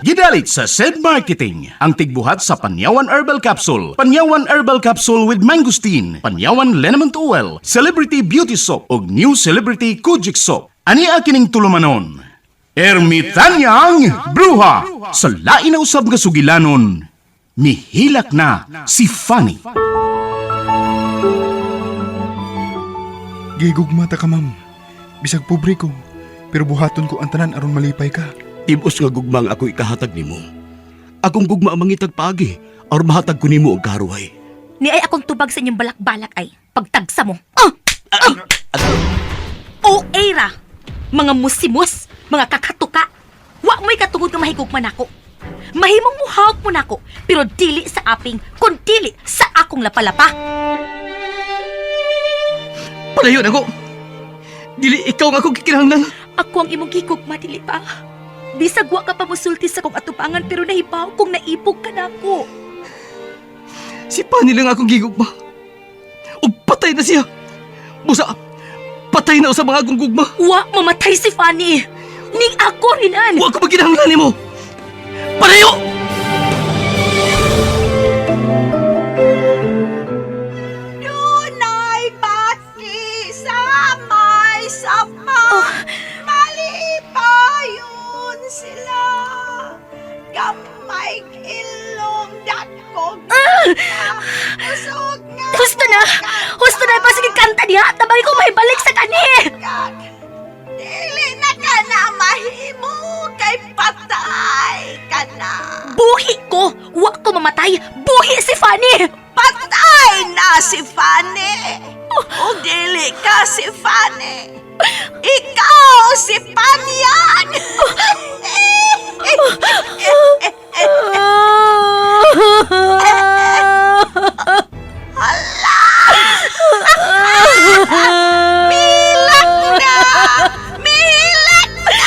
Gidalit sa SED Marketing ang tigbuhat sa Panyawan Herbal Capsule, Panyawan Herbal Capsule with Mangosteen, Panyawan Liniment Oil, Celebrity Beauty Soap ug New Celebrity Kojic Soap. Ani kining tulumanon? Ermitanyang Bruha sa lain na usab nga sugilanon. Mihilak na si Fanny. Gigugma ta ka, ma'am. Bisag pobre ko, pero buhaton ko ang tanan aron malipay ka. Tibos nga gugma ang ako ikahatag nimo. Akong gugma ang mangitag paagi aron mahatag ko nimo ang karuhay. Ni ay akong tubag sa inyong balak-balak ay pagtagsa mo. Ah! Ah! O era, mga musimus, mga kakatuka. Wa mo'y katungod nga mahigugma nako. Mahimong muhawak mo nako, pero dili sa aping, kun dili sa akong lapalapa. Palayo na ko. Dili ikaw nga akong gikinahanglan. Ako ang imong gigugma, dili ba? Bisag wa ka pa musulti sa kong atubangan pero nahibaw kung naibog ka nako. Si Pani lang akong gigugma. Ug patay na siya. Busa, patay na sa mga akong gugma. Wa mamatay si Fanny. Ning ako rinan. Wa ko maginahanglan nimo. Palayo! Dunay bati sa may sapa. Malipayon sila. Gamay ilong dakog. Usog nga. Husto na! Husto na! Pasige kanta diha! Tabagi ko may balik sa kani! Kag, dili na ka na mahimo kay patay ka na. Buhi ko! Wa ko mamatay! Buhi si Fanny! Patay na si Fanny. O dili ka si Fanny. Ikaw si Panyag. Milak na! Milak na!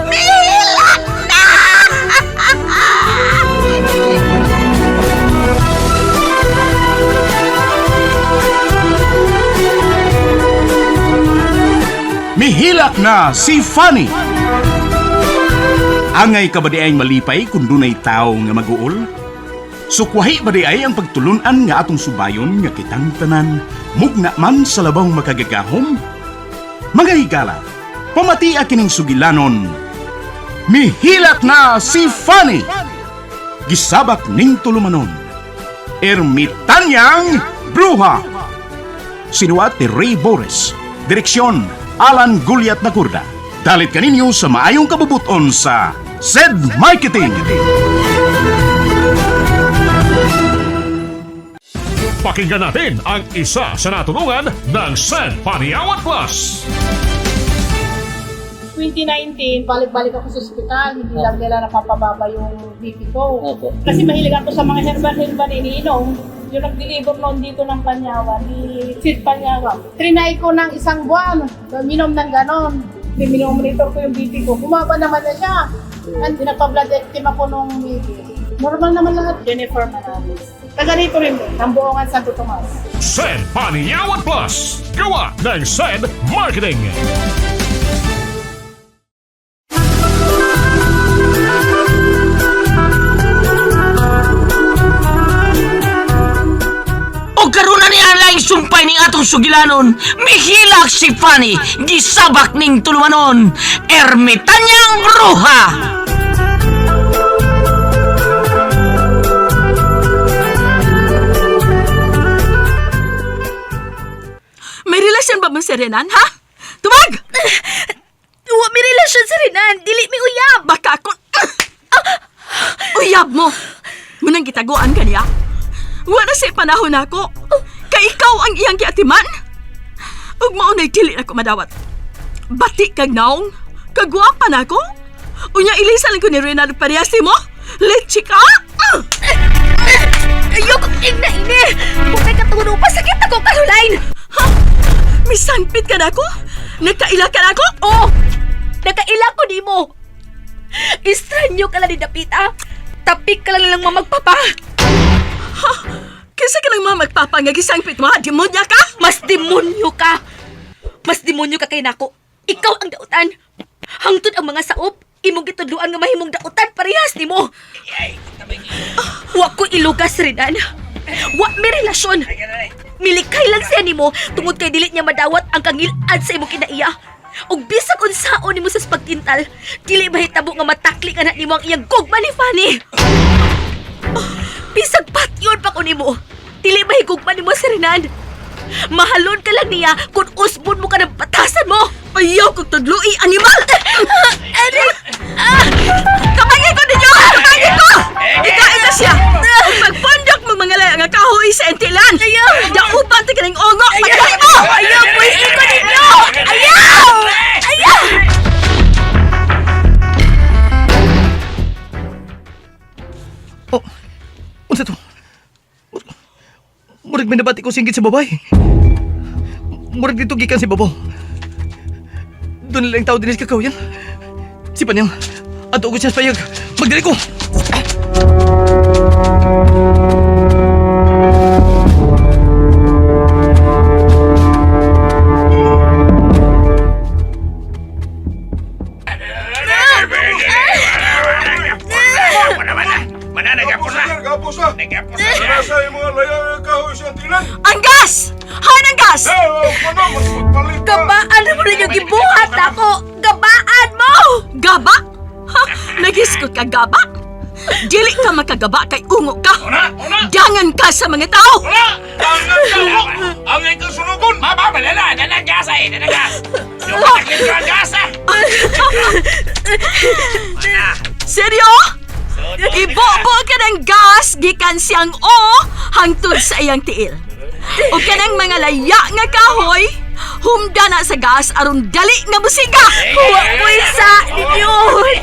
Milak na! Mihilak na si Fanny. Angay ka ba di ay malipay kung dunay tao nga maguol? Sukwahi ba di ay ang pagtulunan nga atong subayon nga kitang tanan, mugna man sa labang makagagahom? Mga higala, pamatia kining sugilanon. Mihilak na si Fanny! Gisabak ning tulumanon. Ermitanyang Bruha! Sinuat ni Ray Boris. Direksyon, Alan Guliat Nakurda. Dalit kaninyo sa maayong kabubuton sa SED Marketing. Pakinggan natin ang isa sa natulungan ng San Paniawan Plus. 2019, balik-balik ako sa ospital. Hindi lang nila napapababa yung BP ko. Kasi mahilig ako sa mga herbal-herbal iniinom. Yung nag-deliver noon dito ng Panyawan, ni Sid Panyawan. Trinay ko ng isang buwan, minom ng ganon. Minomonitor ko yung BP ko. Bumaba naman na siya. And pinapa-blood ectem ako nung BP. Normal naman lahat. Jennifer Manalis. Taga rito rin din, ng Buongan Santo Tomas. San Paniawan Plus. Gawa ng San Marketing. O karon na ni Alaing sumpay ning atong sugilanon. Mihilak si Fanny, gisabak ning tulumanon. Ermitanyang Bruha! May relasyon ba mo si Renan, ha? Tumag! Wa mi relasyon si Renan! Dili mi uyab! Baka ako... Uyab mo! Munang gitaguan ka niya. Wala sa panahon nako. Kay ikaw ang iyang giatiman. Ug mao na'y dili nako madawat. Bati kag naong. Kagwapa nako. Unya ilisa lang ko ni Renan og parehas mo. Leche ka! Ayoko ing na ini! Bukay katulong pa sakit ako, Caroline! Ha? Misangpit ka nako? Nagkaila ka nako? Oo! Nakaila ko nimo! Istranyo ka lang ni Dapita! Tapik ka lang lang mamagpapa! Kinsa ka nang mamagpapa nga gisangpit mo, ha? Demonya ka? Mas demonyo ka! Mas demonyo ka kay nako. Ikaw ang dautan. Hangtod ang mga saop, imong gitudluan nga mahimong dautan parehas nimo. Wa ko ilugas, Renan. Wa mi relasyon. Milikay lang siya nimo tungod kay dili niya madawat ang kangilad sa imong kinaiya. Ug bisag unsaon nimo sa pagtintal, dili mahitabo nga matakli ka na nimo ang iyang gugma ni Fanny. Bisag patyon pa ko nimo, dili mahigugma nimo si Renan. Mahalon ka lang niya kung usbon mo ka ng patasan mo. Ayaw kog tudloi, animal! Aray! Ah! Kamangin ko ninyo! Kamangin ko! Ikain na siya! Ug magpundok mo mga laya nga kahoy sa entilan! Ayaw! Dauban ta kining ongo! Patay mo! Ayaw! Pwede ko ninyo! Ayaw! Ayaw! Oh, unsa to? Murag may nabati ko singgit sa babae. Murag dito gikan si babaw. Doon lang tao dinis kakaw yan. Si Panyang, ato ko siya sa payag. Magdali ko! Ang gas! Han ang gas! Gabaan mo rin yung gibuhat ako! Gabaan mo! Gaba? Ha? Nagiskot ka gaba? Dili ka makagaba kay ungo ka! Dangan ka sa mga tao! Ang ikaw sunugon! Mababalala! Nanagas eh! Nanagas! Seryo? Ibobo ka ng gas gikan siyang o hangtod sa iyang tiil. O kanang mga laya nga kahoy, humda na sa gas aron dali nga musika. Wa ko'y sa ninyo!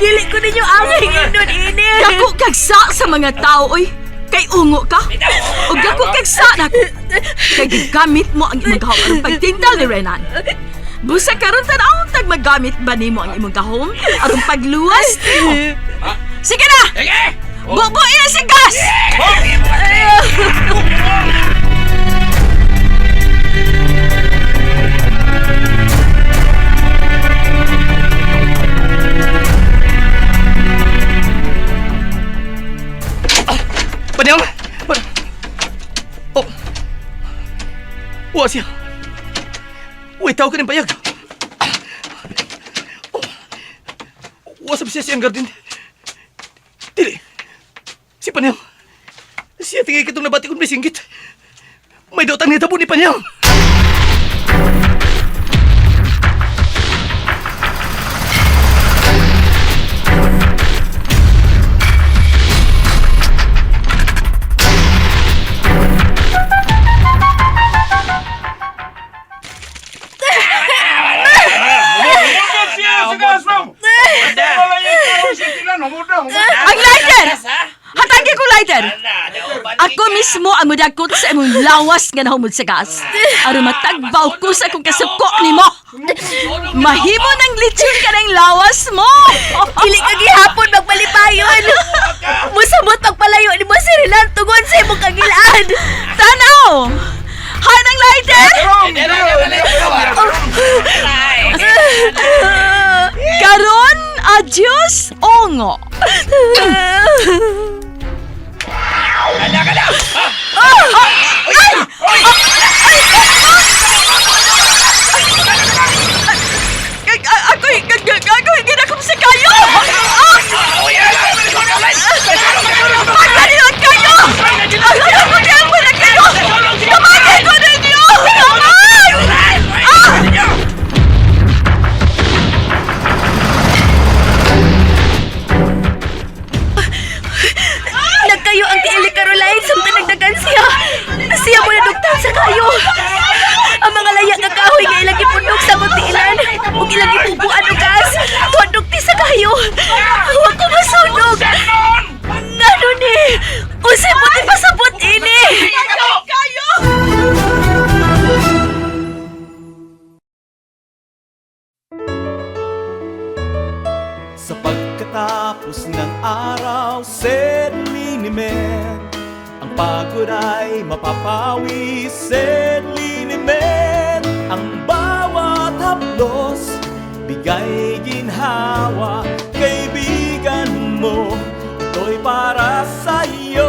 Dili ko ninyo ang inon ini! Dako kag sa sa mga tao oy. Kay ungo ka. O dako kag sa nako. Kay gigamit mo ang imong gahom aron pagtintal ni Renan. Busa karon tan-awon tag magamit ba nimo ang imong gahom aron pagluwas nimo. Sige na! Bubuin na si gas! Panyang! Pan... Oh! Wa siya. Uy, tao ka ng payag. Oh. Wasap siya siyang garden. Dili. Si Panyang. Siya tingay kitong nabati kong may singgit. May daw tang nitabo ni Panyang. Ang lighter! Hatagi ko lighter! Ako mismo ang mudagkot sa imong lawas nga nahumod sa gas. Aron matagbaw ko sa akong kasuko nimo. Mahimo ng lechon ka ng lawas mo. Dili ka gihapon magpalipayon! Musamot pagpalayo ni mo si Renan tungod sa imong kagilaan! Tanaw! Han ang lighter! Karon, adios, ongo. Ako'y, ako'y ginakom sa kayo! Pagkaliwan kayo! Ayaw ko niya mo na kayo! Kamagay ko ninyo! Kamay! Ah! Nagkayo ang tiil ni Caroline samtang nagdagan siya. Siya mo nadugtan sa kayo. Ang mga laya nga kahoy nga ilang gipundok sa akong tiilan ug ilang gipubuan og gas. Tuadugti sa kayo. Wa ko masunog. Ngano ni? Unsay mo pasabot ini? Kayo! Sa pagkatapos ng araw, Sedlinimen. Ang pagod ay mapapawi, Sedlinimen. Ang bawat haplos, bigay Magbigay ginhawa, kaibigan mo. Ito'y para sa'yo,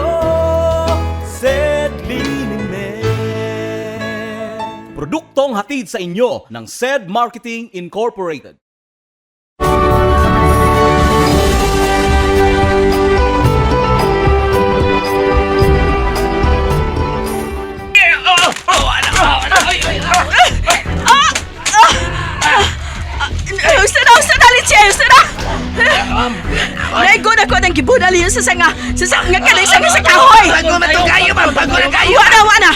Sedlinimed. Produktong hatid sa inyo ng SED Marketing Incorporated. Usta na, Litsi! Usta na! Naigo na ko ng gibunal yun sa sanga, sa sanga kanay sanga sa kahoy! Bago man to kayo, ma'am! Bago na kayo! Wala, wala!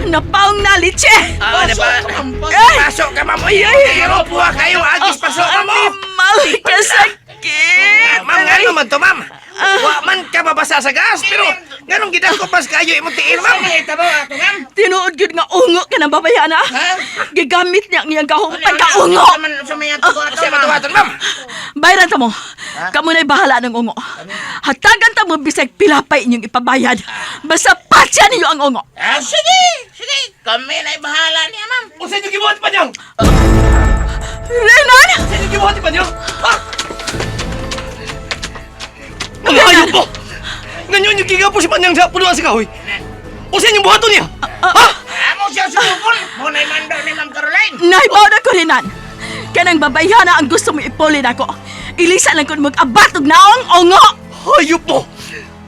Napaong na, Litsi! Ah, Eh! Pasok ka, ma'am! Uy, pero buha kayo! Agis, pasok ka mo! Animal ka sakit! Ma'am, nga naman to, ma'am! Wa man ka mabasa sa gas, pero nganong gidakopas kayo imong tiil, ma'am? Tinuod gyud nga ungo ka ng babayana. Gigamit niya ang iyang gahong pagkaungo. Kasi matuwaton, ma'am! Bayran ta mo. Kamo na'y bahala ng ungo. Hatagan ta mo bisag pilapay inyong ipabayad. Basta patya ninyo ang ungo. Ah, sige! Sige! Kami na'y bahala niya, ma'am! Unsa inyo gibuhat pa niyang? Renan! Unsa inyo gibuhat pa niyang? Ha? Mga hayop po! Nganyo inyo gigapo si Panyang sa punuan sa kahoy? Unsa inyong buhaton niya? Ha? Amo siya sumukol! Muna'y mando ni Ma'am Caroline! Naibaw na ko, Renan. Kanang babayhana ang gusto mo ipulin ako. Ilisa lang kun mag-abat og naong ungo. Hayop mo!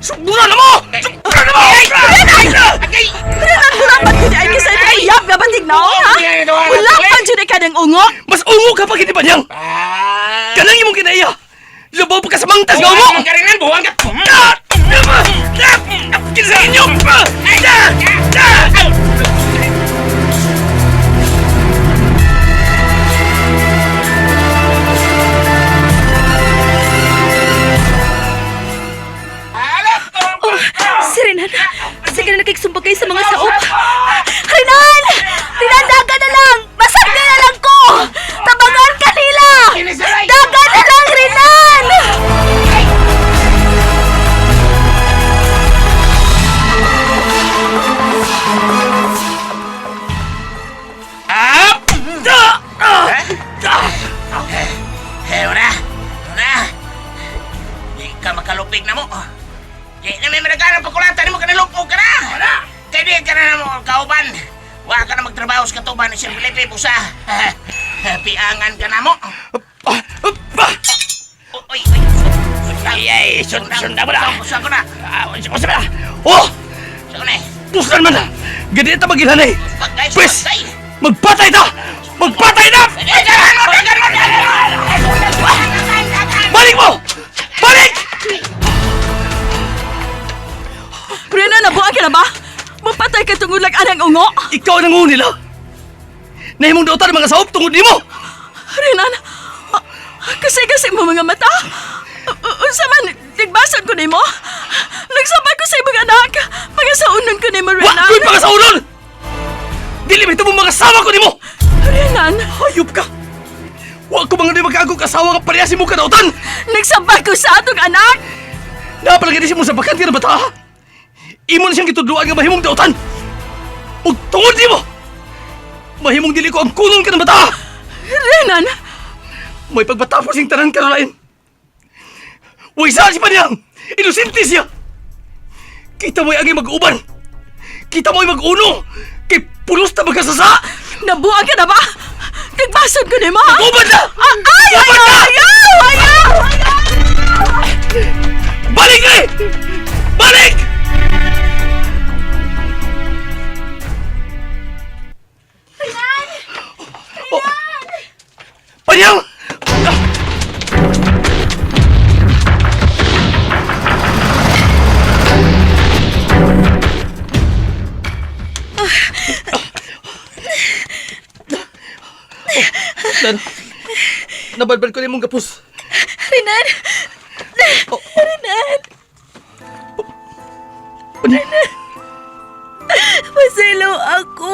Sobra na mo! Sobra na mo! Renan! Renan, wala pa jud ay kasi uyab nga batig naong ha? Wala pa jud ka ng ungo. Mas ungo ka pa gid ni Panyang! Kanang imong kinaiya! Labaw pa ka sa mangtas nga ungo! Ma'am Caroline, buwang ka! Ah! Ah! Ah! Kinsa inyo! Ah! Ah! Ah! Oh, si Renan. Sige na nakiksumbag kayo sa mga saop. Renan! Renan, daga na lang! Masarga na lang ko! Tabangan ka nila! Daga na lang, Renan! Eh, una! Una! Di ka makalupig na mo. Di na may managalang pagkulatan mo ka nalupog ka na! Wala! Kaya di ka na na mo kauban. Wa ka na magtrabaho sa katuban ni Sir Felipe Busa. Piangan ka na mo. Oy, oy. Ay, ay, sunda mo na. Usa ko na. Usa mo na. Oh! Usa ko na eh. Puslan man na! Gadi ta magilhanay! Pagkay, Pwes! pagkay. Magpatay ta! Magpatay na! Eh, dagan mo, dagan mo, dagan mo! Balik mo! Balik! Renan, nabuang ka na ba? Mapatay ka tungod lang anang ungo. Ikaw ang nanguho nila! Nahimong dautan ang mga saop tungod nimo! Renan, kasi mo mga mata. Unsa man, tigbasan ko nimo. Nagsabay ko sa imong anak. Pangasaunon ko nimo, Wa Renan. ko'y pangasaunon! Dili ba ito mong mga asawa ko nimo! Renan, Hayop ka! Wa ko mga di magkaagong asawa nga parehas mo kadautan! nagsabay ko sa atong anak. Napalagay si mo sa bakante na bata! ha? Imo na siyang gitudluan nga mahimong dautan! Ug tungod nimo! Mahimong dili ko ang kunon ka ng bata! Renan, May pagbatapos yung tanan, Caroline. Huwag saan si Panyang! Inosente siya! Kita mo'y angay mag-uban! Kita mo'y mag-uno! Kay pulos na magkasasa! nabuang ka na ba? Tigbasan ko nimo. ha? Uban na! Ah, ay, Uban ayaw, na! ayaw, ayaw, ayaw. Balik na eh! Balik! Oh. Panyang! Nan, nabalbal ko na imong gapos. Renan! Renan! Panyang! Pasaylo ako.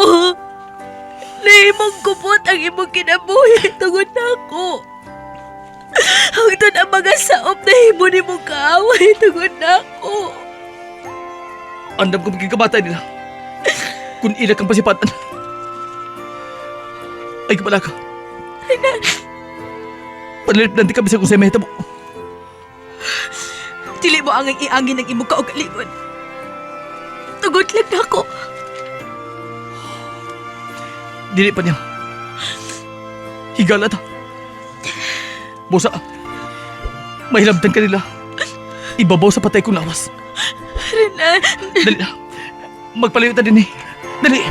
Nahimong kupot ang imong kinabuhi tungod na ako. Hangtod ang mga saop na himo nimo kaaway tungod na ako. Andam ko magkikabatay nila. Kung ila kang pasipatan. Ay, kabala ka. Panalipdan di ka bisag unsay mahitabo. Dili mo ang iangin ang imong kaugalingon. Tugot lang nako. Dili pa niya. Higala ta. Busa. Mahilabtan ka nila. Ibabaw sa patay kong lawas. Renan. Dali na. Magpalayo ta din eh. Dali.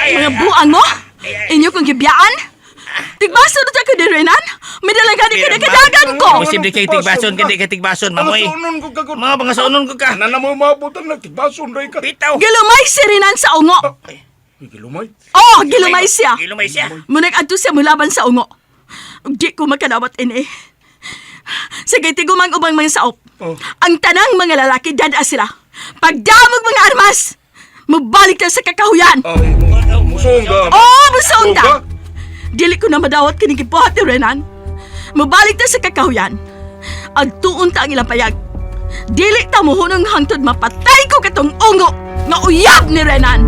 Mga buang mo? Inyo kong gibiyaan? Tigbason na ko ni Renan? May dalaga ni ka na kadagan ko! Posible kay tigbason, kay kay tigbason, mamoy. Sunon ko ka Mga mga saunon ko ka. Nana mo maabutan na tigbason ray ka. Bitaw. Gilumay si Renan sa ungo! Gilumay. Oh, gilumay siya! Gilumay siya. Munag adto siya mulaban sa ungo. Ug Di ko makanawat ini. Sige, tigumang ubang mga saop. Oh. Ang tanang mga lalaki dada sila. Pagdamog mga armas, mabalik na sa kakahuyan. Ay, musong ka. Oo, musuong Musong ta! Dili ko na madawat kining gibuhat ni Renan. Mabalik ta sa kakahuyan. Agtuon ta ang ilang payag. Dili ta muhunong hangtod mapatay ko katong ungo nga uyab ni Renan.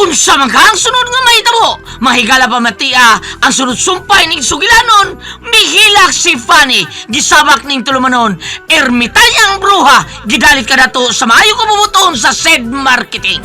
Unsa man ka ang sunod nga mahitabo? Mahigala pa matia ang sunod sumpay ning sugilanon. Mihilak si Fanny, gisabak ning tulumanon. Ermitanyang bruha, gidalit ka dato sa maayo kabubuton sa said marketing.